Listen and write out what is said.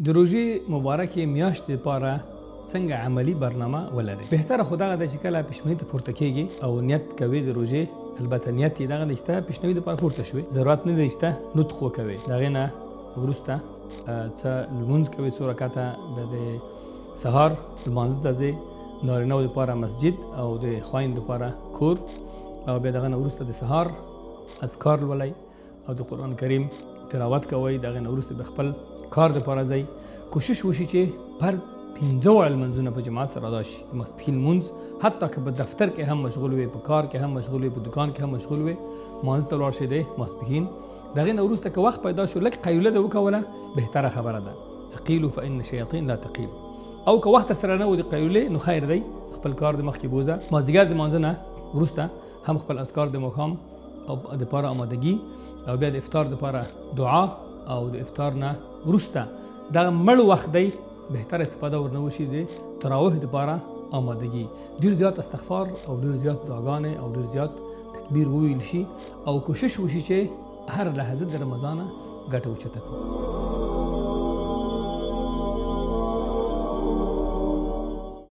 د روژې مبارکې میاشتې لپاره څنګه عملي برنامه ولري؟ بهتره خو دغه ده چې کله پښمني ته پورته کېږي او نیت کوي د روژې، البته نیت یې دغه دی چې ته پښنوي دپاره پورته شوې، ضرورت نه دی چې ته نطق وکوې. د هغې نه وروسته څه لمونځ کوي، څو رکعته بیا د سهار لمانځه ته ځې، نارینهو دپاره مسجد او د خویندو دپاره کور، او بیا دغه نه وروسته د سهار اذکار لولئ او د قرآن کریم تلاوت کوئ. د هغې نه وروسته بیا خپل کار دپاره ځئ. کوشش وشي چې فرض 5 واړه لمونځونه په جماعت سره ادا شي. د ماسپښین لمونځ حتی که په دفتر کې هم مشغول وي، په کار کې هم مشغول وي، په دکان کې هم مشغول وي، مانځ ته لاړ شئ د ماسپښین. د هغې نه وروسته که وخت پیدا شو لږ قیلوله دې وکوله، بهتره خبره ده. قیلو فان شیاطین لا تقیل. او که وخت سره نه و د قیلولې نو خیر دی، خپل کار د مخکې بوځه. مازدیګر د مانځه نه وروسته هم خپل اذکار د ماښام او دپاره آمادګي، او بیا د افطار دپاره دعا، او د افطار نه وروسته دغه مړ وخت دی بهتره استفاده ورنه وشي د تراویح دپاره آمادګي. ډېر زیات استغفار او ډېر زیات دعاګانې او ډېر زیات تکبیر وویل شي، او کوشش وشي چې هر لحظه د رمضانه ګټه اوچته کړو.